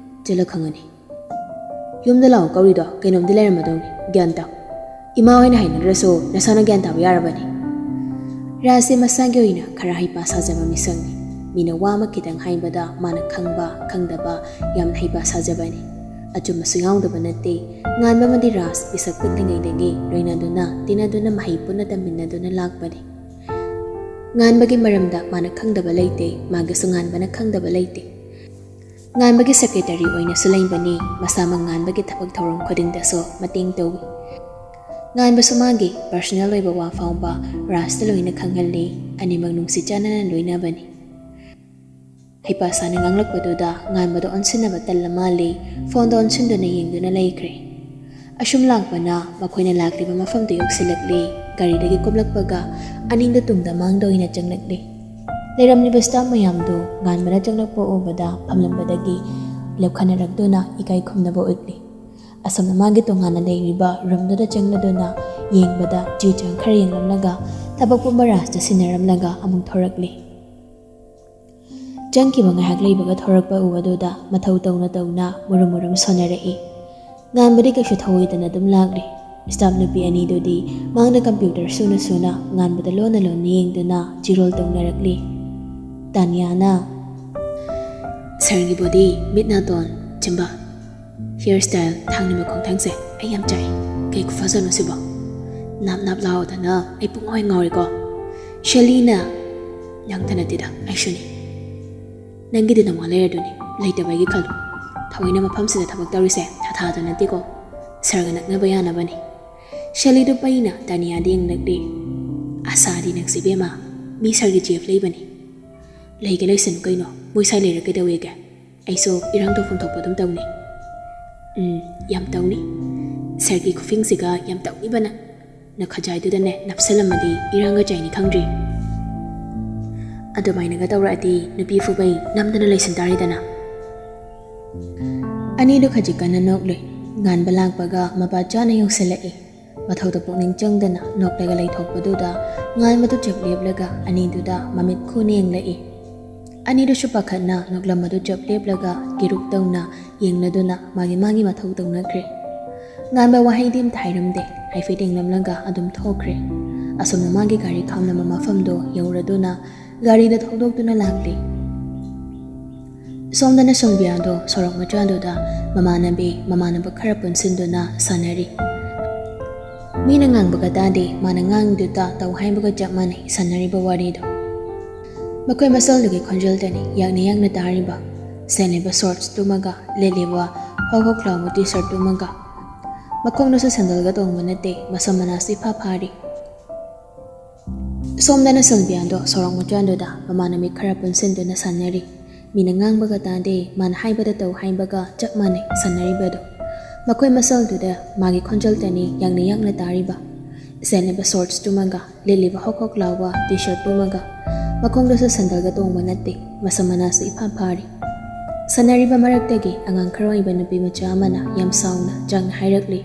ꯆꯠꯂ ꯈꯪꯉꯅꯤ꯫" "ꯌꯨꯝꯗ ꯂꯥꯛꯑꯣ ꯀꯧꯔꯤꯗꯣ ꯀꯩꯅꯣꯝꯗꯤ ꯂꯩꯔꯝꯃꯗꯧꯅꯤ, ꯒ꯭ꯌꯥꯟ ꯇꯥꯎ꯫ ꯏꯃꯥ ꯍꯣꯏꯅ ꯍꯥꯏꯅꯗ꯭ꯔꯁꯨ ꯅꯁꯥꯅ ꯒ꯭ꯌꯥꯟ ꯇꯥꯕ ꯌꯥꯔꯕꯅꯤ꯫" ꯔꯥꯖꯁꯦ ꯃꯁꯥꯒꯤ ꯑꯣꯏꯅ ꯈꯔ ꯍꯩꯄꯥ ꯁꯥꯖꯕ ꯃꯤꯁꯛꯅꯤ꯫ ꯃꯤꯅ ꯋꯥ ꯑꯃ ꯈꯤꯇꯪ ꯍꯥꯏꯕꯗ ꯃꯥꯅ ꯈꯪꯕ ꯈꯪꯗꯕ ꯌꯥꯝꯅ ꯍꯩꯄꯥ ꯁꯥꯖꯕꯅꯤ꯫ ꯑꯆꯨꯝꯕꯁꯨ ꯌꯥꯎꯗꯕ ꯅꯠꯇꯦ꯫ ꯉꯥꯟꯕ ꯑꯃꯗꯤ ꯔꯥꯖ ꯄꯤꯁꯛ ꯄꯤꯛꯂꯤꯉꯩꯗꯒꯤ ꯂꯣꯏꯅꯗꯨꯅ ꯇꯤꯟꯅꯗꯨꯅ ꯃꯍꯩ ꯄꯨꯟꯅ ꯇꯝꯃꯤꯟꯅꯗꯨꯅ ꯂꯥꯛꯄꯅꯤ꯫ ꯉꯥꯟꯕꯒꯤ ꯃꯔꯝꯗ ꯃꯥꯅ ꯈꯪꯗꯕ ꯂꯩꯇꯦ, ꯃꯥꯒꯤꯁꯨ ꯉꯥꯟꯕꯅ ꯈꯪꯗꯕ ꯂꯩꯇꯦ꯫ ꯉꯥꯟꯕꯒꯤ ꯁꯦꯀ꯭ꯔꯦꯇꯔꯤ ꯑꯣꯏꯅꯁꯨ ꯂꯩꯕꯅꯤ꯫ ꯃꯁꯥꯃꯛ ꯉꯥꯟꯕꯒꯤ ꯊꯕꯛ ꯊꯧꯔꯝ ꯈꯨꯗꯤꯡꯗꯁꯨ ꯃꯇꯦꯡ ꯇꯧꯏ꯫ ꯉꯥꯟꯕꯁꯨ ꯃꯥꯒꯤ ꯄꯔꯁꯣꯅꯦꯜ ꯑꯣꯏꯕ ꯋꯥ ꯐꯥꯎꯕ ꯔꯥꯖꯇ ꯂꯣꯏꯅ ꯈꯪꯍꯜꯂꯤ꯫ ꯑꯅꯤꯃꯛ ꯅꯨꯡꯁꯤ ꯆꯥꯟꯅꯅ ꯂꯣꯏꯅꯕꯅꯤ꯫ ꯍꯩꯄꯥ ꯁꯥꯅ ꯉꯥꯡꯂꯛꯄꯗꯨꯗ ꯉꯥꯟꯕꯗ ꯑꯣꯟꯁꯤꯟꯅꯕ ꯇꯜꯂ ꯃꯥꯜꯂꯤ꯫ ꯐꯣꯟꯗ ꯑꯣꯟꯁꯤꯟꯗꯨꯅ ꯌꯦꯡꯗꯨꯅ ꯂꯩꯈ꯭ꯔꯦ꯫ ꯑꯁꯨꯝ ꯂꯥꯛꯄꯅ ꯃꯈꯣꯏꯅ ꯂꯥꯛꯂꯤꯕ ꯃꯐꯝꯗꯨ ꯌꯧꯁꯤꯜꯂꯛꯂꯤ꯫ ꯒꯥꯔꯤꯗꯒꯤ ꯀꯨꯝꯂꯛꯄꯒ ꯑꯅꯤꯡꯗ ꯇꯨꯡꯗ ꯃꯥꯡꯗ ꯑꯣꯏꯅ ꯆꯪꯂꯛꯂꯤ꯫ ꯂꯩꯔꯝꯂꯤꯕ ꯁ꯭ꯇꯥꯐ ꯃꯌꯥꯝꯗꯨ ꯉꯥꯟꯕꯅ ꯆꯪꯂꯛꯄ ꯎꯕꯗ ꯐꯝꯂꯝꯕꯗꯒꯤ ꯂꯦꯞꯈꯠꯅꯔꯛꯇꯨꯅ ꯏꯀꯥꯏ ꯈꯨꯝꯅꯕ ꯎꯠꯂꯤ꯫ ꯑꯁꯣꯝꯗ ꯃꯥꯒꯤ ꯇꯣꯉꯥꯟꯅ ꯂꯩꯔꯤꯕ ꯔꯨꯝꯗꯨꯗ ꯆꯪꯂꯗꯨꯅ ꯌꯦꯡꯕꯗ ꯆꯦ ꯆꯥꯡ ꯈꯔ ꯌꯦꯡꯂꯝꯂꯒ ꯊꯕꯛ ꯄꯨꯝꯕ ꯔꯥꯖꯇ ꯁꯤꯟꯅꯔꯝꯂꯒ ꯑꯃꯨꯛ ꯊꯣꯔꯛꯂꯤ꯫ ꯆꯪꯈꯤꯕ ꯉꯥꯏꯍꯥꯛ ꯂꯩꯕꯒ ꯊꯣꯔꯛꯄ ꯎꯕꯗꯨꯗ ꯃꯊꯧ ꯇꯧꯅ ꯇꯧꯅ ꯃꯨꯔꯨꯝ ꯃꯨꯔꯨꯝ ꯁꯣꯟꯅꯔꯛꯏ꯫ ꯉꯥꯟꯕꯗꯤ ꯀꯩꯁꯨ ꯊꯧꯑꯣꯏꯗꯅ ꯑꯗꯨꯝ ꯂꯥꯛꯂꯤ꯫ ꯁ꯭ꯇꯥꯐ ꯅꯨꯄꯤ ꯑꯅꯤꯗꯨꯗꯤ ꯃꯥꯡꯗ ꯀꯝꯄ꯭ꯌꯨꯇꯔ ꯁꯨꯅ ꯁꯨꯅ ꯉꯥꯟꯕꯗ ꯂꯣꯟꯅ ꯂꯣꯟꯅ ꯌꯦꯡꯗꯨꯅ ꯆꯤꯔꯣꯜ ꯇꯧꯅꯔꯛꯂꯤ꯫ ꯇꯥꯅꯤꯌꯥꯅ, "ꯁꯥꯔꯒꯤ ꯕꯣꯗꯤ, ꯃꯤꯠ ꯅꯥꯇꯣꯟ, ꯆꯤꯝꯕꯥꯜ, ꯍꯤꯌꯔ ꯁ꯭ꯇꯥꯏꯜ, ꯊꯥꯡꯅꯤꯡꯕ ꯈꯣꯡꯊꯥꯡꯁꯦ ꯑꯩ ꯌꯥꯝ ꯆꯥꯛꯏ꯫ ꯀꯩ ꯈꯨꯐꯖꯅꯣ ꯁꯤꯕꯣ? ꯅꯥꯞ ꯅꯥꯞ ꯂꯥꯎꯗꯅ ꯑꯩ ꯄꯨꯡꯉꯥꯎ ꯉꯥꯎꯔꯦꯀꯣ꯫" ꯁꯦꯂꯤꯅ, "ꯅꯪꯇ ꯅꯠꯇꯦꯗ, ꯑꯩꯁꯨꯅꯤ꯫ ꯅꯪꯒꯤꯗꯤ ꯅꯋꯥ ꯂꯩꯔꯗꯨꯅꯤ, ꯂꯩꯇꯕꯒꯤ ꯈꯜꯂꯨ꯫ ꯊꯑꯣꯏꯅ ꯃꯐꯝꯁꯤꯗ ꯊꯕꯛ ꯇꯧꯔꯤꯁꯦ ꯊꯥ ꯊꯥꯗ ꯅꯠꯇꯦꯀꯣ, ꯁꯥꯔꯒ ꯅꯛꯅꯕ ꯌꯥꯅꯕꯅꯤ꯫" ꯁꯦꯂꯤꯗꯨ ꯄꯩꯅ ꯇꯥꯅꯤꯌꯥꯗ ꯌꯦꯡꯂꯛꯂꯤ꯫ "ꯑꯁꯥꯗꯤ ꯅꯪꯁꯤ ꯏꯕꯦꯝꯃ, ꯃꯤ ꯁꯥꯔꯒꯤ ꯖꯤ ꯑꯦꯐ ꯂꯩꯕꯅꯤ꯫ ꯂꯩꯒꯦ ꯂꯩꯁꯅꯨ ꯀꯩꯅꯣ, ꯃꯣꯏ ꯁꯥꯏ ꯂꯩꯔ ꯀꯩꯗꯧꯋꯦꯒꯦ? ꯑꯩꯁꯨ ꯏꯔꯥꯡ ꯇꯧꯐꯝ ꯊꯣꯛꯄ ꯑꯗꯨꯝ ꯇꯧꯅꯤ꯫" "ꯎꯝ, ꯌꯥꯝ ꯇꯧꯅꯤ꯫ ꯁꯥꯔꯒꯤ ꯈꯨꯐꯤꯡꯁꯤꯒ ꯌꯥꯝ ꯇꯧꯅꯤꯕ ꯅꯪ꯫ ꯅꯈꯖꯥꯏꯗꯨꯗꯅꯦ ꯅꯞꯁꯜꯂꯝꯃꯗꯤ ꯏꯔꯥꯡꯒ ꯆꯥꯏꯅꯤ ꯈꯪꯗ꯭ꯔꯤ꯫ ꯑꯗꯨꯃꯥꯏꯅꯒ ꯇꯧꯔꯛꯑꯗꯤ ꯅꯨꯄꯤ ꯐꯨꯕꯩ ꯅꯝꯗꯅ ꯂꯩꯁꯤꯟ ꯇꯥꯔꯦꯗꯅ꯫" ꯑꯅꯤꯗꯨ ꯈꯖꯤꯛ ꯀꯟꯅ ꯅꯣꯛꯂꯨꯏ꯫ ꯉꯥꯟꯕ ꯂꯥꯛꯄꯒ ꯃꯄꯥ ꯆꯥꯅ ꯌꯧꯁꯤꯜꯂꯛꯏ꯫ ꯃꯊꯧꯗ ꯄꯨꯛꯅꯤꯡ ꯆꯪꯗꯅ ꯅꯣꯛꯂꯒ ꯂꯩꯊꯣꯛꯄꯗꯨꯗ ꯉꯥꯟꯕꯗꯨ ꯆꯞ ꯂꯦꯞꯂꯒ ꯑꯅꯤꯗꯨꯗ ꯃꯃꯤꯠ ꯈꯨꯅ ꯌꯦꯡꯂꯛꯏ꯫ ꯑꯅꯤꯗꯨꯁꯨ ꯄꯥꯈꯠꯅ ꯅꯣꯛꯂꯝꯕꯗꯨ ꯆꯞ ꯂꯦꯞꯂꯒ ꯀꯤꯔꯨꯛ ꯇꯧꯅ ꯌꯦꯡꯅꯗꯨꯅ ꯃꯥꯒꯤ ꯃꯥꯒꯤ ꯃꯊꯧ ꯇꯧꯅꯈ꯭ꯔꯦ꯫ ꯉꯥꯟꯕ ꯋꯥꯍꯩꯗꯤ ꯑꯝꯇ ꯍꯥꯏꯔꯝꯗꯦ꯫ ꯍꯥꯏꯐꯦꯠ ꯌꯦꯡꯂꯝꯂꯒ ꯑꯗꯨꯝ ꯊꯣꯛꯈ꯭ꯔꯦ꯫ ꯑꯁꯣꯝꯅ ꯃꯥꯒꯤ ꯒꯥꯔꯤ ꯈꯥꯝꯂꯝꯕ ꯃꯐꯝꯗꯣ ꯌꯧꯔꯗꯨꯅ ꯒꯥꯔꯤꯗ ꯊꯧꯗꯣꯛꯇꯨꯅ ꯂꯥꯛꯂꯤ꯫ ꯁꯣꯝꯗꯅ ꯁꯣꯝꯕꯤꯌꯥꯗꯣ ꯁꯣꯔꯣꯛ ꯃꯆꯥꯗꯨꯗ ꯃꯃꯥꯟꯅꯕꯤ ꯃꯃꯥꯟꯅꯕ ꯈꯔ ꯄꯨꯟꯁꯤꯟꯗꯨꯅ ꯁꯥꯟꯅꯔꯤ꯫ ꯃꯤꯅ ꯉꯥꯡꯕꯒ ꯇꯥꯗꯦ, ꯃꯥꯅ ꯉꯥꯡꯉꯤꯗꯨꯗ ꯇꯧ ꯍꯥꯏꯕꯒ ꯆꯞ ꯃꯥꯟꯅꯩ ꯁꯥꯟꯅꯔꯤꯕ ꯋꯥꯔꯤꯗꯣ꯫ ꯃꯈꯣꯏ ꯃꯁꯦꯜꯗꯨꯒꯤ ꯈꯣꯟꯖꯦꯜꯗꯅꯤ ꯌꯥꯡꯅ ꯌꯥꯡꯅ ꯇꯥꯔꯤꯕ꯫ ꯁꯦꯠꯂꯤꯕ ꯁꯣꯔꯠꯁꯇꯨꯃꯒ ꯂꯤꯠꯂꯤꯕ ꯍꯣꯛ ꯍꯣꯛ ꯂꯥꯎꯕ ꯇꯤ ꯁꯔꯠꯇꯨꯃꯒ꯫ ꯃꯈꯣꯡꯗꯁꯨ ꯁꯦꯟꯗꯜꯒ ꯇꯣꯡꯕ ꯅꯠꯇꯦ, ꯃꯁꯝ ꯃꯅꯥꯁꯨ ꯏꯐꯥ ꯐꯥꯔꯤ꯫ ꯁꯣꯝꯗꯅ ꯁꯣꯝꯕꯤꯌꯥꯗꯣ ꯁꯣꯔꯣꯛ ꯃꯆꯥꯗꯨꯗ ꯃꯃꯥꯟꯅꯕꯤ ꯈꯔ ꯄꯨꯟꯁꯤꯟꯗꯨꯅ ꯁꯥꯟꯅꯔꯤ꯫ ꯃꯤꯅ ꯉꯥꯡꯕꯒ ꯇꯥꯗꯦ, ꯃꯥꯅ ꯍꯥꯏꯕꯗ ꯇꯧ ꯍꯥꯏꯕꯒ ꯆꯞ ꯃꯥꯟꯅꯩ ꯁꯥꯟꯅꯔꯤꯕꯗꯣ꯫ ꯃꯈꯣꯏ ꯃꯁꯦꯜꯗꯨꯗ ꯃꯥꯒꯤ ꯈꯣꯟꯖꯦꯜꯇꯅꯤ ꯌꯥꯡꯅ ꯌꯥꯡꯅ ꯇꯥꯔꯤꯕ꯫ ꯁꯦꯠꯂꯤꯕ ꯁꯣꯔꯠꯁꯇꯨꯃꯒ ꯂꯤꯠꯂꯤꯕ ꯍꯣꯛ ꯍꯣꯛ ꯂꯥꯎꯕ ꯇꯤ ꯁꯔꯠꯇꯨꯃꯒ꯫ ꯃꯈꯣꯡꯗꯁꯨ ꯁꯦꯟꯗꯜꯒ ꯇꯣꯡꯕ ꯅꯠꯇꯦ, ꯃꯁꯝ ꯃꯅꯥꯁꯨ ꯏꯐꯥ ꯐꯥꯔꯤ꯫ ꯁꯥꯟꯅꯔꯤꯕ ꯃꯔꯛꯇꯒꯤ ꯑꯉꯥꯡ ꯈꯔ ꯑꯣꯏꯕ ꯅꯨꯄꯤ ꯃꯆꯥ ꯑꯃꯅ ꯌꯥꯝ ꯁꯥꯎꯅ ꯆꯥꯡꯅ ꯍꯥꯏꯔꯛꯂꯤ꯫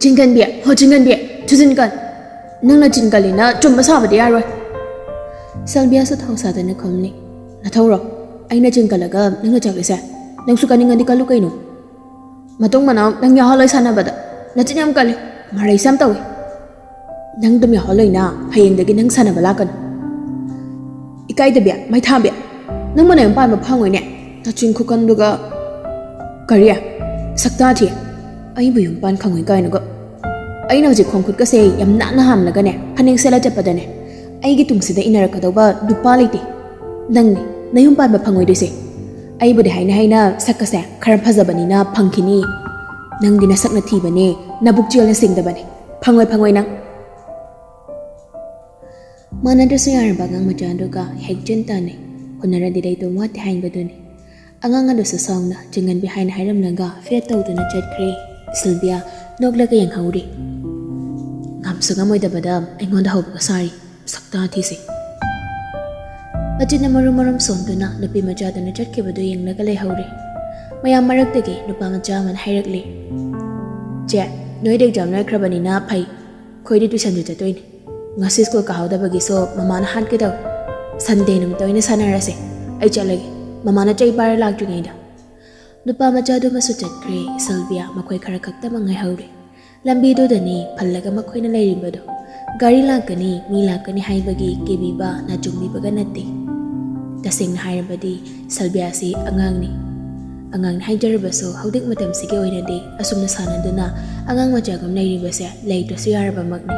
"ꯆꯤꯟꯒꯟꯕꯤ, ꯍꯣ ꯆꯤꯟꯒꯟꯕꯤ, ꯊꯨꯖꯤꯟꯒꯟ! ꯅꯪꯅ ꯆꯤꯟꯒꯜꯂꯤꯅ ꯆꯨꯝꯕ ꯁꯥꯕꯗꯤ ꯌꯥꯔꯣꯏ꯫" ꯁꯦꯜꯕꯤꯌꯥꯁꯨ ꯊꯧꯁꯥꯗꯅ ꯈꯨꯝꯂꯤ꯫ ꯅꯊꯧꯔꯣ? ꯑꯩꯅ ꯆꯤꯡ ꯀꯜꯂꯒ ꯅꯪꯅ ꯆꯠꯂꯤꯁꯦ? ꯅꯪꯁꯨ ꯀꯟꯅꯤꯡꯉꯗꯤ ꯀꯜꯂꯨ ꯀꯩꯅꯣ꯫ ꯃꯇꯨꯡ ꯃꯅꯥꯎ ꯅꯪ ꯌꯥꯎꯍꯜꯂꯣꯏ ꯁꯥꯟꯅꯕꯗ꯫ ꯅꯆꯤꯟ ꯌꯥꯝ ꯀꯜꯂꯤ꯫ ꯃꯔꯩꯁꯨ ꯌꯥꯝ ꯇꯧꯏ꯫ ꯅꯪ ꯑꯗꯨꯝ ꯌꯥꯎꯍꯜꯂꯣꯏꯅ ꯍꯌꯦꯡꯗꯒꯤ ꯅꯪ ꯁꯥꯟꯅꯕ ꯂꯥꯛꯀꯅꯨ꯫ ꯏꯀꯥꯏꯗꯕꯤ, ꯃꯩꯊꯥꯕꯤ, ꯅꯪꯕꯨ ꯅꯌꯨꯝ ꯄꯥꯟꯕ ꯐꯪꯉꯣꯏꯅꯦ꯫ ꯅꯆꯤꯟ ꯈꯨꯀꯟꯗꯨꯒ꯫ ꯀꯔꯤ? ꯁꯛꯇꯥ ꯊꯤ꯫ ꯑꯩꯕꯨ ꯌꯨꯝ ꯄꯥꯟ ꯈꯪꯉꯣꯏ ꯀꯥꯏꯅꯒ꯫ ꯑꯩꯅ ꯍꯧꯖꯤꯛ ꯈꯣꯡ ꯈꯨꯠꯀꯁꯦ ꯌꯥꯝ ꯅꯥꯟꯅ ꯍꯥꯝꯂꯒꯅꯦ, ꯐꯅꯦꯛ ꯁꯦꯠꯂ ꯆꯠꯄꯗꯅꯦ, ꯑꯩꯒꯤ ꯇꯨꯡꯁꯤꯗ ꯏꯟꯅꯔꯛꯀꯗꯧꯕ ꯅꯨꯄꯥ ꯂꯩꯇꯦ꯫ ꯅꯪꯅꯤ ꯅꯌꯨꯝ ꯄꯥꯟꯕ ꯐꯪꯉꯣꯏꯗꯣꯏꯁꯦ꯫ ꯑꯩꯕꯨꯗꯤ ꯍꯥꯏꯅ ꯍꯥꯏꯅ ꯁꯛꯀꯁꯦ ꯈꯔ ꯐꯖꯕꯅꯤꯅ ꯐꯪꯈꯤꯅꯤ꯫ ꯅꯪꯗꯤ ꯅꯁꯛꯅ ꯊꯤꯕꯅꯦ, ꯅꯕꯨꯛ ꯆꯦꯜꯅ ꯁꯦꯡꯗꯕꯅꯦ꯫ ꯐꯪꯉꯣꯏ, ꯐꯪꯉꯣꯏ ꯅꯪ꯫ ꯃꯥꯟꯅꯗ꯭ꯔꯁꯨ ꯌꯥꯔꯕ ꯑꯉꯥꯡ ꯃꯆꯥ ꯑꯗꯨꯒ ꯍꯦꯛ ꯆꯤꯟ ꯇꯥꯟꯅꯩ꯫ ꯍꯨꯟꯅꯔꯗꯤ ꯂꯩꯇꯣꯡ ꯋꯥꯠꯇꯦ ꯍꯥꯏꯕꯗꯨꯅꯤ꯫ ꯑꯉꯥꯡ ꯑꯗꯨꯁꯨ ꯁꯥꯎꯅ ꯆꯤꯡꯒꯟꯕꯤ ꯍꯥꯏꯅ ꯍꯥꯏꯔꯝꯂꯒ ꯐꯦꯠ ꯇꯧꯗꯨꯅ ꯆꯠꯈ꯭ꯔꯦ꯫ ꯁꯤꯜꯚꯤꯌꯥ ꯅꯣꯛꯂꯒ ꯌꯦꯡꯍꯧꯔꯤ꯫ ꯉꯝꯁꯨ ꯉꯝꯃꯣꯏꯗꯕꯗ ꯑꯩꯉꯣꯟꯗ ꯍꯧꯕꯒ ꯁꯥꯔꯤ, ꯁꯛꯇꯥ ꯊꯤꯁꯦ꯫ ꯃꯆꯤꯟꯅ ꯃꯔꯨꯝ ꯃꯔꯨꯝ ꯁꯣꯟꯗꯨꯅ ꯅꯨꯄꯤ ꯃꯆꯥꯗꯨꯅ ꯆꯠꯈꯤꯕꯗꯨ ꯌꯦꯡꯂꯒ ꯂꯩꯍꯧꯔꯤ꯫ ꯃꯌꯥꯝ ꯃꯔꯛꯇꯒꯤ ꯅꯨꯄꯥ ꯃꯆꯥ ꯑꯃꯅ ꯍꯥꯏꯔꯛꯂꯤ, "ꯆꯦ, ꯅꯣꯏꯗꯤ ꯑꯦꯛꯖꯥꯝ ꯂꯣꯏꯈ꯭ꯔꯕꯅꯤꯅ ꯐꯩ꯫ ꯑꯩꯈꯣꯏꯗꯤ ꯇꯨꯏꯁꯟꯁꯨ ꯆꯠꯇꯣꯏꯅꯦ꯫ ꯉꯁꯤ ꯁ꯭ꯀꯨꯜ ꯀꯥꯍꯧꯗꯕꯒꯤꯁꯨ ꯃꯃꯥꯅ ꯍꯥꯠꯀꯦ ꯇꯧꯏ꯫ ꯁꯟꯗꯦ ꯅꯨꯃꯤꯠꯇ ꯑꯣꯏꯅ ꯁꯥꯟꯅꯔꯁꯦ꯫ ꯑꯩ ꯆꯠꯂꯒꯦ꯫ ꯃꯃꯥꯅ ꯆꯩ ꯄꯥꯏꯔ ꯂꯥꯛꯇ꯭ꯔꯤꯉꯩꯗ꯫" ꯅꯨꯄꯥ ꯃꯆꯥꯗꯨꯃꯁꯨ ꯆꯠꯈ꯭ꯔꯦ꯫ ꯁꯤꯜꯚꯤꯌꯥ ꯃꯈꯣꯏ ꯈꯔ ꯈꯛꯇꯃꯛ ꯉꯥꯏꯍꯧꯔꯦ꯫ ꯂꯝꯕꯤꯗꯨꯗꯅꯤ ꯐꯜꯂꯒ ꯃꯈꯣꯏꯅ ꯂꯩꯔꯤꯕꯗꯨ꯫ ꯒꯥꯔꯤ ꯂꯥꯛꯀꯅꯤ, ꯃꯤ ꯂꯥꯛꯀꯅꯤ ꯍꯥꯏꯕꯒꯤ ꯀꯤꯕꯤꯕ, ꯅꯥꯆꯨꯡꯕꯤꯕꯒ ꯅꯠꯇꯦ꯫ ꯇꯁꯦꯡꯅ ꯍꯥꯏꯔꯕꯗꯤ ꯁꯤꯜꯚꯤꯌꯥꯁꯤ ꯑꯉꯥꯡꯅꯤ꯫ ꯑꯉꯥꯡꯅꯤ ꯍꯥꯏꯖꯔꯕꯁꯨ ꯍꯧꯖꯤꯛ ꯃꯇꯝꯁꯤꯒꯤ ꯑꯣꯏꯅꯗꯤ ꯑꯁꯨꯝꯅ ꯁꯥꯟꯅꯗꯨꯅ ꯑꯉꯥꯡ ꯃꯆꯥꯒꯨꯝ ꯂꯩꯔꯤꯕꯁꯦ ꯂꯩꯇ꯭ꯔꯁꯨ ꯌꯥꯔꯕꯃꯛꯅꯤ꯫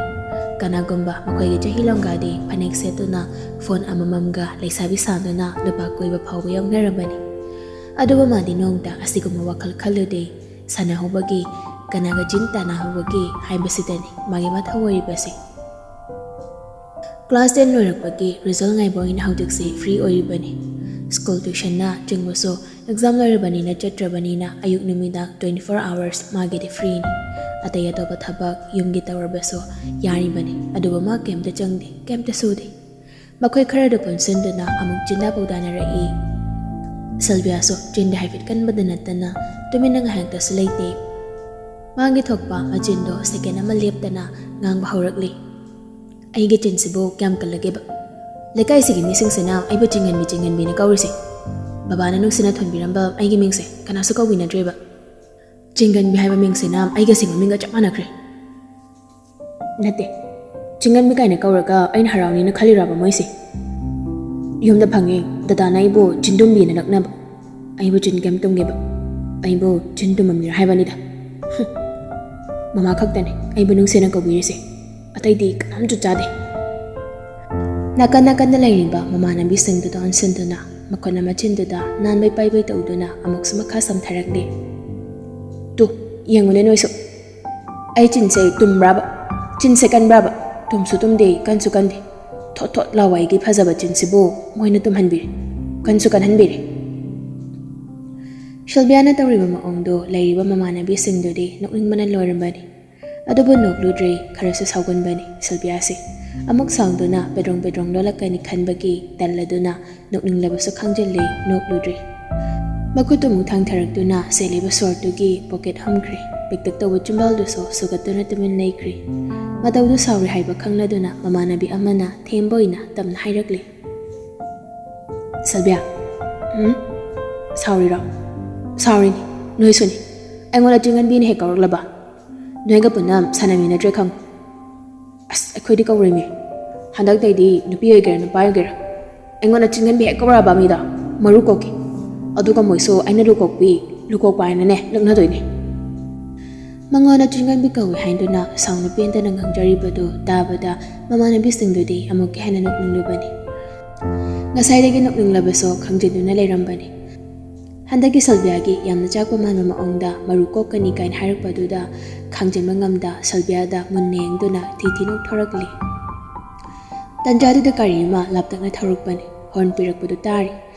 ꯀꯅꯥꯒꯨꯝꯕ ꯃꯈꯣꯏꯒꯤ ꯆꯍꯤ ꯂꯣꯡꯒꯥꯗꯤ ꯐꯅꯦꯛ ꯁꯦꯠꯇꯨꯅ ꯐꯣꯟ ꯑꯃꯃꯝꯒ ꯂꯩꯁꯥꯕꯤ ꯁꯥꯗꯨꯅ ꯅꯨꯄꯥ ꯀꯣꯏꯕ ꯐꯥꯎꯕ ꯌꯥꯎꯅꯔꯕꯅꯤ꯫ ꯑꯗꯨꯕꯨ ꯃꯥꯗꯤ ꯅꯣꯡꯃꯇ ꯑꯁꯤꯒꯨꯝꯕ ꯋꯥꯈꯜ ꯈꯜꯂꯨꯗꯦ꯫ ꯁꯥꯟꯅꯍꯧꯕꯒꯤ, ꯀꯅꯥꯒ ꯆꯤꯟ ꯇꯥꯟꯅꯍꯧꯕꯒꯤ ꯍꯥꯏꯕꯁꯤꯗꯅꯤ ꯃꯥꯒꯤ ꯃꯊꯧ ꯑꯣꯏꯔꯤꯕꯁꯤ꯫ ꯀ꯭ꯂꯥꯁ ꯇꯦꯟ ꯂꯣꯏꯔꯛꯄꯒꯤ ꯔꯤꯖꯜ ꯉꯥꯏꯕ ꯑꯣꯏꯅ ꯍꯧꯖꯤꯛꯁꯤ ꯐ꯭ꯔꯤ ꯑꯣꯏꯔꯤꯕꯅꯤ꯫ ꯁ꯭ꯀꯨꯜ ꯇ꯭ꯌꯨꯁꯟꯅ ꯆꯤꯡꯕꯁꯨ ꯑꯦꯛꯖꯥꯝ ꯂꯣꯏꯔꯕꯅꯤꯅ ꯆꯠꯇ꯭ꯔꯕꯅꯤꯅ ꯑꯌꯨꯛ ꯅꯨꯃꯤꯗꯥꯡ twenty four hours ꯃꯥꯒꯤꯗꯤ ꯐ꯭ꯔꯤꯅꯤ꯫ ꯑꯇꯩ ꯑꯇꯣꯞꯄ ꯊꯕꯛ ꯌꯨꯝꯒꯤ ꯇꯧꯔꯕꯁꯨ ꯌꯥꯔꯤꯕꯅꯤ꯫ ꯑꯗꯨꯕꯨ ꯃꯥ ꯀꯩꯝꯇ ꯆꯪꯗꯦ, ꯀꯩꯝꯇ ꯁꯨꯗꯦ꯫ ꯃꯈꯣꯏ ꯈꯔꯗꯨ ꯄꯨꯟꯁꯤꯟꯗꯨꯅ ꯑꯃꯨꯛ ꯆꯤꯟꯗꯥ ꯄꯥꯎꯗꯥꯅꯔꯛꯏ꯫ ꯁꯤꯜꯚꯤꯌꯥꯁꯨ ꯆꯤꯟꯗ ꯍꯥꯏꯐꯦꯠ ꯀꯟꯕꯗ ꯅꯠꯇꯅ ꯇꯨꯃꯤꯟꯅ ꯉꯥꯏꯍꯥꯛꯇꯁꯨ ꯂꯩꯇꯦ꯫ ꯃꯥꯒꯤ ꯊꯣꯛꯄ ꯃꯆꯤꯟꯗꯣ ꯁꯦꯀꯦꯟ ꯑꯃ ꯂꯦꯞꯇꯅ ꯉꯥꯡꯕ ꯍꯧꯔꯛꯂꯤ꯫ "ꯑꯩꯒꯤ ꯆꯤꯟꯁꯤꯕꯨ ꯀꯌꯥꯝ ꯀꯜꯂꯒꯦꯕ? ꯂꯩꯀꯥꯏꯁꯤꯒꯤ ꯃꯤꯁꯤꯡꯁꯤꯅ ꯑꯩꯕꯨ ꯆꯤꯡꯒꯟꯕꯤ, ꯆꯤꯡꯒꯟꯕꯤꯅ ꯀꯧꯔꯤꯁꯦ꯫ ꯕꯕꯥꯅ ꯅꯨꯡꯁꯤꯅ ꯊꯣꯟꯕꯤꯔꯝꯕ ꯑꯩꯒꯤ ꯃꯤꯡꯁꯦ ꯀꯅꯥꯁꯨ ꯀꯧꯕꯤꯅꯗ꯭ꯔꯦꯕ꯫ ꯆꯤꯡꯒꯟꯕꯤ ꯍꯥꯏꯕ ꯃꯤꯡꯁꯤꯅ ꯑꯩꯒꯤ ꯑꯁꯦꯡꯕ ꯃꯤꯡꯒ ꯆꯞ ꯃꯥꯟꯅꯈ꯭ꯔꯦ꯫ ꯅꯠꯇꯦ, ꯆꯤꯡꯒꯟꯕꯤ ꯀꯥꯏꯅ ꯀꯧꯔꯒ ꯑꯩꯅ ꯍꯔꯥꯎꯅꯤꯅ ꯈꯜꯂꯤꯔꯕ ꯃꯣꯏꯁꯦ? ꯌꯨꯝꯗ ꯐꯪꯉꯦ, ꯗꯗꯥꯅ ꯑꯩꯕꯨ ꯆꯤꯟꯗꯨꯝꯕꯤꯅ ꯂꯛꯅꯕ꯫ ꯑꯩꯕꯨ ꯆꯤꯟ ꯀꯩꯝ ꯇꯨꯝꯒꯦꯕ꯫ ꯑꯩꯕꯨ ꯆꯤꯟ ꯇꯨꯝꯕ ꯃꯤꯔꯣ ꯍꯥꯏꯕꯅꯤꯗ꯫ ꯍꯨꯝ꯫ ꯃꯃꯥ ꯈꯛꯇꯅꯦ ꯑꯩꯕꯨ ꯅꯨꯡꯁꯤꯅ ꯀꯧꯕꯤꯔꯤꯁꯦ꯫ ꯑꯇꯩꯗꯤ ꯀꯅꯥꯝꯁꯨ ꯆꯥꯗꯦ꯫ ꯅꯥꯀꯟ ꯅꯥꯀꯟꯗ ꯂꯩꯔꯤꯕ ꯃꯃꯥꯟꯅꯕꯤꯁꯤꯡꯗꯨꯗ ꯑꯣꯟꯁꯤꯟꯗꯨꯅ, ꯃꯈꯨꯠ ꯑꯃ ꯆꯤꯟꯗꯨꯗ ꯅꯥꯟꯕꯩ ꯄꯥꯏꯕꯩ ꯇꯧꯗꯨꯅ ꯑꯃꯨꯛꯁꯨ ꯃꯈꯥ ꯁꯝꯊꯔꯛꯂꯤ꯫ ꯇꯨ, ꯌꯦꯡꯉꯨꯅꯦ ꯅꯣꯏꯁꯨ꯫ ꯑꯩ ꯆꯤꯟꯁꯦ ꯇꯨꯝꯕ꯭ꯔꯥꯕ? ꯆꯤꯟꯁꯦ ꯀꯟꯕ꯭ꯔꯥꯕ? ꯇꯨꯝꯁꯨ ꯇꯨꯝꯗꯦ, ꯀꯟꯁꯨ ꯀꯟꯗꯦ꯫ ꯊꯣꯠ ꯊꯣꯠ ꯂꯥꯎꯕ ꯑꯩꯒꯤ ꯐꯖꯕ ꯆꯤꯟꯁꯤꯕꯨ ꯃꯣꯏꯅ ꯇꯨꯝꯍꯟꯕꯤꯔꯦ, ꯀꯟꯁꯨ ꯀꯟꯍꯟꯕꯤꯔꯦ꯫ ꯁꯤꯜꯚꯤꯌꯥꯅ ꯇꯧꯔꯤꯕ ꯃꯑꯣꯡꯗꯣ ꯂꯩꯔꯤꯕ ꯃꯃꯥꯟꯅꯕꯤꯁꯤꯡꯗꯨꯗꯤ ꯅꯣꯛꯅꯤꯡꯕꯅ ꯂꯣꯏꯔꯝꯕꯅꯤ꯫ ꯑꯗꯨꯕꯨ ꯅꯣꯛꯂꯨꯗ꯭ꯔꯦ, ꯈꯔꯁꯨ ꯁꯥꯎꯒꯟꯕꯅꯤ ꯁꯤꯜꯚꯤꯌꯥꯁꯦ꯫ ꯑꯃꯨꯛ ꯁꯥꯎꯗꯨꯅ ꯄꯦꯗ꯭ꯔꯣꯡ ꯄꯦꯗ꯭ꯔꯣꯡ ꯂꯣꯜꯂꯛꯀꯅꯤ ꯈꯟꯕꯒꯤ ꯇꯜꯂꯗꯨꯅ ꯅꯣꯛꯅꯤꯡꯂꯕꯁꯨ ꯈꯪꯖꯤꯜꯂꯦ, ꯅꯣꯛꯂꯨꯗ꯭ꯔꯦ꯫ ꯃꯈꯨꯠꯇꯨ ꯑꯃꯨꯛ ꯊꯥꯡꯊꯔꯛꯇꯨꯅ ꯁꯦꯠꯂꯤꯕ ꯁꯣꯔꯠꯇꯨꯒꯤ ꯄꯣꯀꯦꯠ ꯍꯨꯝꯈ꯭ꯔꯦ꯫ ꯄꯤꯛꯇꯛ ꯇꯧꯕ ꯆꯤꯝꯕꯥꯜꯗꯨꯁꯨ ꯁꯨꯒꯠꯇꯨꯅ ꯇꯨꯃꯤꯟ ꯂꯩꯈ꯭ꯔꯦ꯫ ꯃꯇꯧꯗꯨ ꯁꯥꯎꯔꯤ ꯍꯥꯏꯕ ꯈꯪꯂꯗꯨꯅ ꯃꯃꯥꯟꯅꯕꯤ ꯑꯃꯅ ꯊꯦꯝꯕ ꯑꯣꯏꯅ ꯇꯞꯅ ꯍꯥꯏꯔꯛꯂꯦ꯫ ꯁꯤꯜꯚꯤꯌꯥ, ꯎꯝ? ꯁꯥꯎꯔꯤꯔꯣ? ꯁꯥꯎꯔꯤꯅꯤ, ꯅꯣꯏꯁꯨꯅꯤ꯫ ꯑꯩꯉꯣꯟꯗ ꯆꯤꯡꯒꯟꯕꯤꯅ ꯍꯦꯛ ꯀꯧꯔꯛꯂꯕ? ꯅꯣꯏꯒ ꯄꯨꯟꯅ ꯁꯥꯟꯅꯃꯤꯟꯅꯗ꯭ꯔꯦ ꯈꯪꯉꯨ꯫ ꯑꯁ, ꯑꯩꯈꯣꯏꯗꯤ ꯀꯧꯔꯣꯏꯃꯤ꯫ ꯍꯟꯗꯛꯇꯩꯗꯤ ꯅꯨꯄꯤ ꯑꯣꯏꯒꯦꯔꯥ ꯅꯨꯄꯥ ꯑꯣꯏꯒꯦꯔꯥ, ꯑꯩꯉꯣꯟꯗ ꯆꯤꯡꯒꯟꯕꯤ ꯍꯦꯛ ꯀꯧꯔꯛꯑꯕ ꯃꯤꯗꯣ ꯃꯔꯨ ꯀꯣꯛꯀꯦ꯫ ꯑꯗꯨꯒ ꯃꯣꯏꯁꯨ ꯑꯩꯅ ꯂꯨꯀꯣꯛꯄꯤ, ꯂꯨꯀꯣꯛꯄ ꯍꯥꯏꯅꯅꯦ ꯂꯛꯅꯗꯣꯏꯅꯦ꯫ ꯃꯉꯣꯟꯗ ꯆꯤꯡꯒꯟꯕꯤ ꯀꯧꯏ ꯍꯥꯏꯗꯨꯅ ꯁꯥꯎꯅ ꯄꯦꯟꯗꯅ ꯉꯥꯡꯖꯔꯤꯕꯗꯨ ꯇꯥꯕꯗ ꯃꯃꯥꯟꯅꯕꯤꯁꯤꯡꯗꯨꯗꯤ ꯑꯃꯨꯛꯀ ꯍꯦꯟꯅ ꯅꯣꯛꯅꯤꯡꯂꯨꯕꯅꯤ꯫ ꯉꯁꯥꯏꯗꯒꯤ ꯅꯣꯛꯅꯤꯡꯂꯕꯁꯨ ꯈꯪꯖꯤꯟꯗꯨꯅ ꯂꯩꯔꯝꯕꯅꯤ꯫ ꯍꯟꯗꯛꯀꯤ ꯁꯤꯜꯚꯤꯌꯥꯒꯤ ꯌꯥꯝꯅ ꯆꯥꯛꯄ ꯃꯥꯟꯕ ꯃꯑꯣꯡꯗ ꯃꯔꯨ ꯀꯣꯛꯀꯅꯤ ꯀꯥꯏꯅ ꯍꯥꯏꯔꯛꯄꯗꯨꯗ ꯈꯥꯡꯖꯤꯟꯕ ꯉꯝꯗ ꯁꯤꯜꯚꯤꯌꯥꯗ ꯃꯨꯟꯅ ꯌꯦꯡꯗꯨꯅ ꯊꯤ ꯊꯤ ꯅꯣꯛꯊꯣꯔꯛꯂꯤ꯫ ꯇꯟꯖꯥꯗꯨꯗ ꯒꯥꯔꯤ ꯑꯃ ꯂꯥꯞꯇꯛꯅ ꯊꯧꯔꯛꯄꯅꯤ꯫ ꯍꯣꯔꯟ ꯄꯤꯔꯛꯄꯗꯨ ꯇꯥꯔꯤ꯫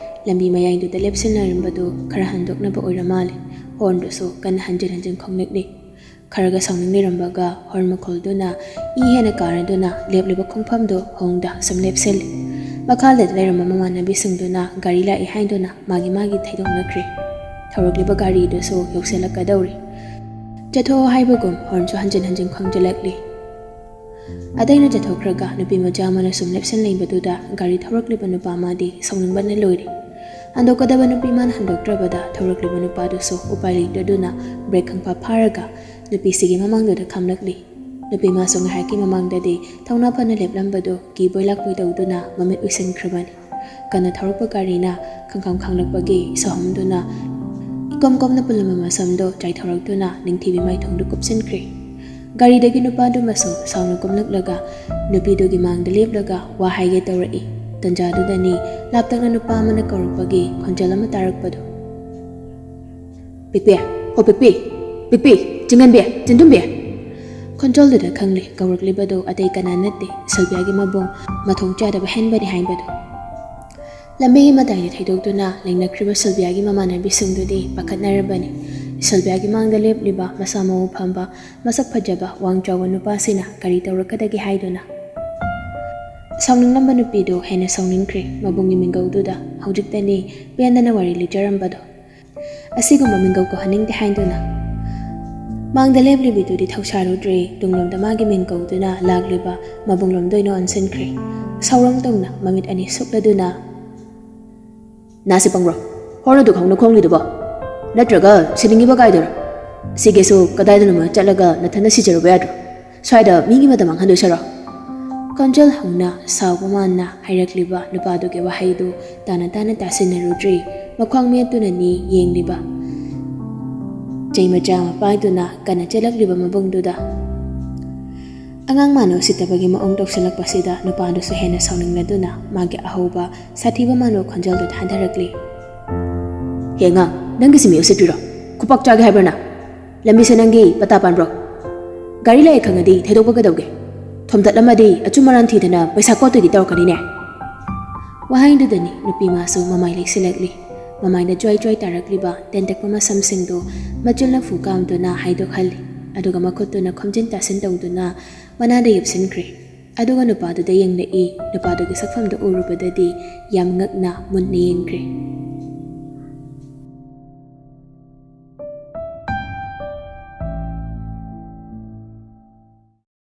ꯂꯝꯕꯤ ꯃꯌꯥꯏꯗꯨꯗ ꯂꯦꯞꯁꯤꯟꯅꯔꯝꯕꯗꯨ ꯈꯔ ꯍꯟꯗꯣꯛꯅꯕ ꯑꯣꯏꯔ ꯃꯥꯜꯂꯦ꯫ ꯍꯣꯔꯟꯗꯨꯁꯨ ꯀꯟꯅ ꯍꯟꯖꯤꯟ ꯍꯟꯖꯤꯟ ꯈꯣꯡꯂꯛꯂꯤ꯫ ꯈꯔꯒ ꯁꯥꯎꯅꯤꯡ ꯂꯩꯔꯝꯕꯒ ꯍꯣꯔꯟ ꯃꯈꯣꯜꯗꯨꯅ ꯏ ꯍꯦꯟꯅ ꯀꯥꯔꯗꯨꯅ ꯂꯦꯞꯂꯤꯕ ꯈꯣꯡꯐꯝꯗꯨ ꯍꯣꯡꯗ ꯁꯨꯝ ꯂꯦꯞꯁꯤꯜꯂꯤ꯫ ꯃꯈꯥꯗ ꯂꯩꯔꯝꯕ ꯃꯃꯥꯟꯅꯕꯤꯁꯤꯡꯗꯨꯅ ꯒꯥꯔꯤ ꯂꯥꯛꯏ ꯍꯥꯏꯗꯨꯅ ꯃꯥꯒꯤ ꯃꯥꯒꯤ ꯊꯩꯗꯣꯛꯅꯈ꯭ꯔꯦ꯫ ꯊꯧꯔꯛꯂꯤꯕ ꯒꯥꯔꯤꯗꯨꯁꯨ ꯌꯧꯁꯤꯜꯂꯛꯀꯗꯧꯔꯤ꯫ ꯆꯠꯊꯣꯛꯑꯣ ꯍꯥꯏꯕꯒꯨꯝ ꯍꯣꯔꯟꯁꯨ ꯍꯟꯖꯤꯟ ꯍꯟꯖꯤꯟ ꯈꯣꯡꯖꯤꯜꯂꯛꯂꯤ꯫ ꯑꯇꯩꯅ ꯆꯠꯊꯣꯛꯈ꯭ꯔꯒ ꯅꯨꯄꯤ ꯃꯆꯥ ꯑꯃꯅ ꯁꯨꯝ ꯂꯦꯞꯁꯤꯟ ꯂꯩꯕꯗꯨꯗ ꯒꯥꯔꯤ ꯊꯧꯔꯛꯂꯤꯕ ꯅꯨꯄꯥ ꯑꯃꯗꯤ ꯁꯥꯎꯅꯤꯡꯕꯅ ꯂꯣꯏꯔꯦ꯫ ꯍꯟꯗꯣꯛꯀꯗꯕ ꯅꯨꯄꯤ ꯃꯥꯅ ꯍꯟꯗꯣꯛꯇ꯭ꯔꯕꯗ ꯊꯧꯔꯛꯂꯤꯕ ꯅꯨꯄꯥꯗꯨꯁꯨ ꯎꯄꯥꯏ ꯂꯩꯇꯗꯨꯅ ꯕ꯭ꯔꯦꯛ ꯈꯪꯐꯥ ꯐꯥꯔꯒ ꯅꯨꯄꯤꯁꯤꯒꯤ ꯃꯃꯥꯡꯗꯨꯗ ꯈꯥꯝꯂꯛꯂꯤ꯫ ꯅꯨꯄꯤ ꯃꯥꯁꯨ ꯉꯥꯏꯍꯥꯛꯀꯤ ꯃꯃꯥꯡꯗꯗꯤ ꯊꯧꯅꯥ ꯐꯅ ꯂꯦꯞꯂꯝꯕꯗꯨ ꯀꯤꯕꯣꯏ ꯂꯥꯛꯄꯣꯏ ꯇꯧꯗꯨꯅ ꯃꯃꯤꯠ ꯎꯏꯁꯤꯟꯈ꯭ꯔꯕꯅꯤ꯫ ꯀꯟꯅ ꯊꯧꯔꯛꯄ ꯒꯥꯔꯤꯅ ꯈꯪꯈꯥꯝ ꯈꯥꯡꯂꯛꯄꯒꯤ ꯁꯥꯍꯨꯝꯗꯨꯅ ꯏꯀꯣꯝ ꯀꯣꯝꯅ ꯄꯨꯜꯂꯝꯕ ꯃꯁꯝꯗꯣ ꯆꯥꯏꯊꯣꯔꯛꯇꯨꯅ ꯅꯤꯡꯊꯤꯕꯤ ꯃꯥꯏꯊꯣꯡꯗꯨ ꯀꯨꯞꯁꯤꯟꯈ꯭ꯔꯦ꯫ ꯒꯥꯔꯤꯗꯒꯤ ꯅꯨꯄꯥꯗꯨꯃꯁꯨ ꯁꯥꯎꯅ ꯀꯨꯝꯂꯛꯂꯒ ꯅꯨꯄꯤꯗꯨꯒꯤ ꯃꯥꯡꯗ ꯂꯦꯞꯂꯒ ꯋꯥ ꯍꯥꯏꯒꯦ ꯇꯧꯔꯛꯏ꯫ ꯇꯟꯖꯥꯗꯨꯗꯅꯤ ꯂꯥꯞꯇꯛꯅ ꯅꯨꯄꯥ ꯑꯃꯅ ꯀꯧꯔꯛꯄꯒꯤ ꯈꯣꯟꯖꯦꯜ ꯑꯃ ꯇꯥꯔꯛꯄꯗꯨ꯫ "ꯄꯤꯛꯄꯤ, ꯑꯣ ꯄꯤꯛꯄꯤ, ꯄꯤꯛꯄꯤ, ꯆꯤꯡꯉꯟꯕꯤ, ꯆꯤꯟꯗꯨꯝꯕꯤ!" ꯈꯣꯟꯖꯦꯜꯗꯨꯗ ꯈꯪꯂꯦ ꯀꯧꯔꯛꯂꯤꯕꯗꯨ ꯑꯇꯩ ꯀꯅꯥ ꯅꯠꯇꯦ, ꯁꯤꯜꯚꯤꯌꯥꯒꯤ ꯃꯕꯨꯡ ꯃꯊꯣꯡ ꯆꯥꯗꯕ ꯍꯦꯟꯕꯅꯤ ꯍꯥꯏꯕꯗꯨ꯫ ꯂꯝꯕꯤꯒꯤ ꯃꯇꯥꯏꯗ ꯊꯩꯗꯣꯛꯇꯨꯅ ꯂꯦꯡꯅꯈ꯭ꯔꯤꯕ ꯁꯤꯜꯚꯤꯌꯥꯒꯤ ꯃꯃꯥꯟꯅꯕꯤꯁꯤꯡꯗꯨꯗꯤ ꯄꯥꯈꯠꯅꯔꯕꯅꯤ꯫ ꯁꯤꯜꯚꯤꯌꯥꯒꯤ ꯃꯥꯡꯗ ꯂꯦꯞꯂꯤꯕ ꯃꯁꯥ ꯃꯎ ꯐꯝꯕ, ꯃꯁꯛ ꯐꯖꯕ, ꯋꯥꯡ ꯆꯥꯎꯕ ꯅꯨꯄꯥꯁꯤꯅ ꯀꯔꯤ ꯇꯧꯔꯛꯀꯗꯒꯦ ꯍꯥꯏꯗꯨꯅ꯫ ꯁꯥꯎꯅꯤꯡꯂꯝꯕ ꯅꯨꯄꯤꯗꯨ ꯍꯦꯟꯅ ꯁꯥꯎꯅꯤꯡꯈ꯭ꯔꯦ꯫ ꯃꯕꯨꯡꯒꯤ ꯃꯤꯡꯒꯧꯗꯨꯗ ꯍꯧꯖꯤꯛꯇꯅꯤ ꯄꯦꯟꯗꯅ ꯋꯥꯔꯤ ꯂꯤꯖꯔꯝꯕꯗꯣ꯫ ꯑꯁꯤꯒꯨꯝꯕ ꯃꯤꯡꯒꯧ ꯀꯧꯍꯟꯅꯤꯡꯗꯦ ꯍꯥꯏꯗꯨꯅ ꯃꯥꯡꯗ ꯂꯦꯞꯂꯤꯕꯤꯗꯨꯗꯤ ꯊꯧꯁꯥꯔꯨꯗ꯭ꯔꯦ꯫ ꯇꯨꯡꯂꯣꯝꯗ ꯃꯥꯒꯤ ꯃꯤꯡ ꯀꯧꯗꯨꯅ ꯂꯥꯛꯂꯤꯕ ꯃꯕꯨꯡꯂꯣꯝꯗ ꯑꯣꯏꯅ ꯑꯣꯟꯁꯤꯟꯈ꯭ꯔꯦ꯫ ꯁꯥꯎꯔꯪ ꯇꯧꯅ ꯃꯃꯤꯠ ꯑꯅꯤ ꯁꯨꯛꯂꯗꯨꯅ, "ꯅꯥꯁꯤ ꯄꯪꯕ꯭ꯔꯣ? ꯍꯣꯔꯅ ꯗꯨꯛ ꯍꯧꯅ ꯈꯣꯡꯂꯤꯗꯨꯕꯣ? ꯅꯠꯇ꯭ꯔꯒ ꯁꯤꯅꯤꯡꯉꯤꯕ ꯀꯥꯏꯗꯨꯔꯣ? ꯁꯤꯒꯦꯁꯨ ꯀꯗꯥꯏꯗꯅꯣꯃ ꯆꯠꯂꯒ ꯅꯊꯟꯗ ꯁꯤꯖꯔꯨꯕ ꯌꯥꯗ꯭ꯔꯣ? ꯁ꯭ꯋꯥꯏꯗ ꯃꯤꯒꯤ ꯃꯇꯝ ꯃꯥꯡꯍꯟꯗꯣꯏ ꯁꯔꯨꯛ?" ꯈꯣꯟꯖꯦꯜ ꯍꯧꯅ ꯁꯥꯎꯕ ꯃꯥꯟꯅ ꯍꯥꯏꯔꯛꯂꯤꯕ ꯅꯨꯄꯥꯗꯨꯒꯤ ꯋꯥꯍꯩꯗꯨ ꯇꯥꯅ ꯇꯥꯅ ꯇꯥꯁꯤꯟꯅꯔꯨꯗ꯭ꯔꯤ꯫ ꯃꯈ꯭ꯋꯥꯡ ꯃꯦꯠꯇꯨꯅꯅꯤ ꯌꯦꯡꯂꯤꯕ꯫ ꯆꯩ ꯃꯆꯥ ꯑꯃ ꯄꯥꯏꯗꯨꯅ ꯀꯟꯅ ꯆꯦꯜꯂꯛꯂꯤꯕ ꯃꯕꯨꯡꯗꯨꯗ꯫ ꯑꯉꯥꯡ ꯃꯥꯅ ꯎꯁꯤꯠꯇꯕꯒꯤ ꯃꯑꯣꯡ ꯇꯧꯁꯤꯜꯂꯛꯄꯁꯤꯗ ꯅꯨꯄꯥꯗꯨꯁꯨ ꯍꯦꯟꯅ ꯁꯥꯎꯅꯤꯡꯂꯗꯨꯅ ꯃꯥꯒꯤ ꯑꯍꯧꯕ ꯁꯥꯊꯤꯕ ꯃꯥꯟꯕ ꯈꯣꯟꯖꯦꯜꯗꯨ ꯊꯥꯗꯔꯛꯂꯤ꯫ "ꯍꯦ ꯑꯉꯥꯡ, ꯅꯪꯒꯤꯁꯤ ꯃꯤ ꯎꯁꯤꯠꯇ꯭ꯔꯤꯔꯣ? ꯈꯨꯄꯥꯛ ꯆꯥꯒꯦ ꯍꯥꯏꯕ꯭ꯔ ꯅꯪ? ꯂꯝꯕꯤꯁꯦ ꯅꯪꯒꯤ ꯄꯇꯥ ꯄꯥꯟꯕ꯭ꯔꯣ? ꯒꯥꯔꯤ ꯂꯥꯛꯑꯦ ꯈꯪꯉꯗꯤ ꯊꯩꯗꯣꯛꯄ ꯀꯩꯗꯧꯒꯦ? ꯊꯣꯝꯇꯠꯂꯝꯃꯗꯤ ꯑꯆꯨꯝ ꯑꯔꯥꯟ ꯊꯤꯗꯅ ꯄꯩꯁꯥ ꯀꯣꯠꯇꯣꯏꯗꯤ ꯇꯧꯔꯛꯀꯅꯤꯅꯦ?" ꯋꯥꯍꯩꯗꯨꯗꯅꯤ ꯅꯨꯄꯤ ꯃꯥꯁꯨ ꯃꯃꯥꯏ ꯂꯩꯁꯤꯜꯂꯛꯂꯤ꯫ ꯃꯃꯥꯏꯗ ꯖ꯭ꯋꯥꯏ ꯖ꯭ꯋꯥꯏ ꯇꯥꯔꯛꯂꯤꯕ ꯇꯦꯟꯇꯛꯄ ꯃꯁꯝꯁꯤꯡꯗꯨ ꯃꯆꯨꯜ ꯅꯐꯨ ꯀꯥꯝꯗꯨꯅ ꯍꯥꯏꯗꯣꯛꯍꯜꯂꯤ꯫ ꯑꯗꯨꯒ ꯃꯈꯨꯠꯇꯨꯅ ꯈꯣꯝꯖꯤꯟ ꯇꯥꯁꯤꯟ ꯇꯧꯗꯨꯅ ꯃꯅꯥꯗ ꯌꯦꯞꯁꯤꯟꯈ꯭ꯔꯦ꯫ ꯑꯗꯨꯒ ꯅꯨꯄꯥꯗꯨꯗ ꯌꯦꯡꯂꯛꯏ꯫ ꯅꯨꯄꯥꯗꯨꯒꯤ ꯁꯛꯐꯝꯗꯨ ꯎꯔꯨꯕꯗꯗꯤ ꯌꯥꯝ ꯉꯛꯅ ꯃꯨꯟꯅ ꯌꯦꯡꯈ꯭ꯔꯦ꯫